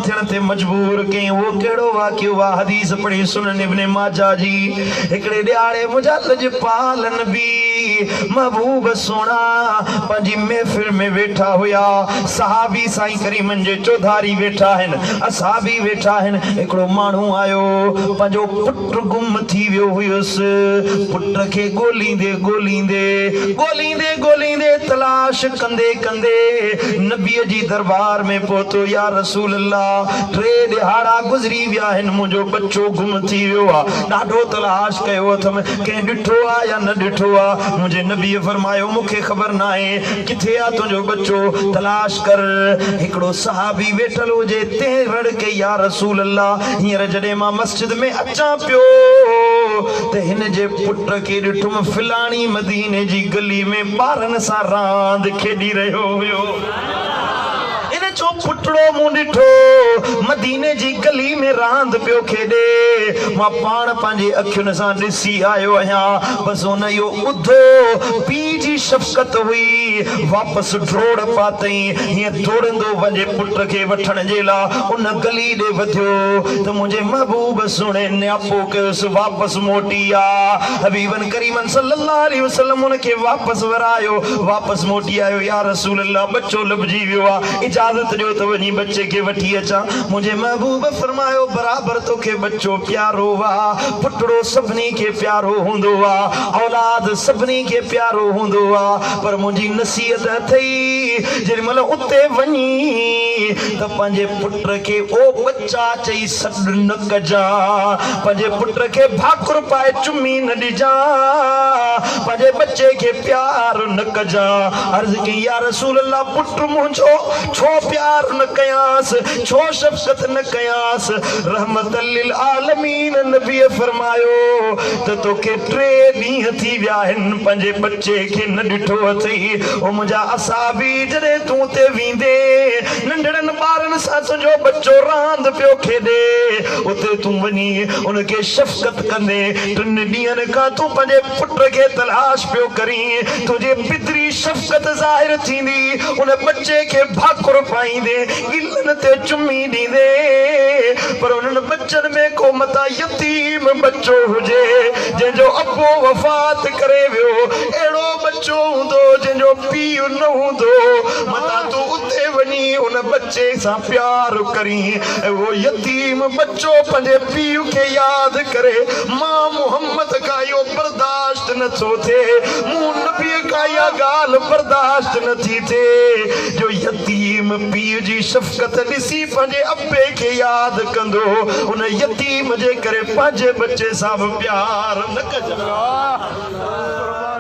ٿيڻ تي مجبور ڪيائين. اهو ڪهڙو واقعو آ؟ حديث پڙهي سنن ابن ماجه جي، هڪڙي ڏهاڙي منهنجا لڄپال نبي محبوب سهڻا پنهنجي محفل ۾ ويٺا هيا، صحابي سائين ڪريمن جي چوڌاري ويٺا آهن، اصحابي ويٺا آهن، هڪڙو ماڻهو آيو، پنهنجو پٽ گم ٿي ويو هيس، پٽ کي ڳوليندي ڳوليندي، ڳوليندي ڳوليندي، تلاش ڪندي ڪندي نبيء جي دربار ۾ پهتو، يا رسول الله! ٽي ڏهاڙا گذري ويا آهن، منهنجو ٻچو گم ٿي ويو آ، ڏاڍو تلاش ڪيو اٿم، ڪنهن ڏٺو آ يا نه ڏٺو آ؟ منهنجي نبيء فرمايو، مون کي خبر ناهي، ڪٿي آ تنهنجو ٻچو، تلاش ڪر. هڪڙو صحابي ويٺل هجي، تنهن رڙ ڪئي، يا رسول الله! هينئر جڏهن مان مسجد ۾ اچان پيو ته هن جي پٽ کي ڏٺم، فلاڻي مديني جي گلي ۾ ٻارن سان راند کيڏي رهيو هيو. ان جو پٽڙو مون ڏٺو، مديني جي گلي ۾ راند پيو کيڏي. مان پاڻ پنهنجي اکين سان ڏسي آيو آهيان. بس هن اهو ٻڌو، پيء جي شفقت هئي، واپس ڊوڙ پاتئين. هيئن ڊوڙندو پنهنجي پٽ کي وٺڻ جي لا ان گلي ڏي وڌيو ته منهنجي محبوب سهڻي نياپو ڪيس، واپس موٽي آ. حبيبن ڪريمن صلّي اللّٰه عليه وسلّم ان کي واپس ورايو، واپس موٽي آيو، يا رسول الله! ٻچو لڀجي ويو آ، اجازت ڏيو ته وڃي ٻچي کي وٺي اچان. منهنجي محبوب فرمايو، برابر توکي ٻچو پيارو آ، پٽڙو سڀني کي پيارو هوندو آ، اولاد سڀني کي پيارو هوندو آ، پر منهنجي نصيحت اٿئي، جيڏي مهل اتي وڃين ته پنهنجي پٽ کي او ٻچا چئي سڏ نه ڪجان، پنهنجي پٽ کي ڀاڪر پائي چمي نه ڏجان، پنهنجي ٻچي کي پيار نه ڪجان. عرض ڪيائين، يا رسول الله پٽ منهنجو ڇو پيار نه ڪيانس، ڇو شفقت نه ڪيانس؟ رحمت للعالمين نبيء فرمايو ته توکي ٽي ڏينهن ٿي ويا آهن پنهنجي ٻچي کي نه ڏٺو اٿئي. او منهنجا اصحابي جڏهن تون اتي ويندين ننڍڙن ٻارن سان تنهنجو ٻچو راند پيو کيڏي، اتي تون وڃي ان کي شفقت ڪندين، ٽن ڏينهن کان تون پنهنجي پٽ کي تلاش پيو ڪرين، تنهنجي پتري شفقت ظاهر ٿيندي، ان ٻچي کي ڀاڪر پائيندين، ڳلن تي چمي ڏيندين، پر انهن ٻچن ۾ ڪو متان يتيم ٻچو هجي، جنهن جو ابو وفات ڪري ويو، اهڙو ٻچو هوندو جنهن جو پيء نه هوندو، متان تون اتي وڃي ان ٻچي سان پيار ڪرين ۽ اهو يتيم ٻچو پنهنجي پيء کي ياد ڪري، مان محمد کان اهو برداشت نه ٿو ٿئي، مون نبيء کان اها ڳالهه برداشت نه ٿي ٿئي جو يتيم پيء جي شفقت ڏسي پنهنجي ابي کي ياد ڪندو، ان يتيم جي ڪري پنهنجي ٻچي سان به پيار نه ڪجان.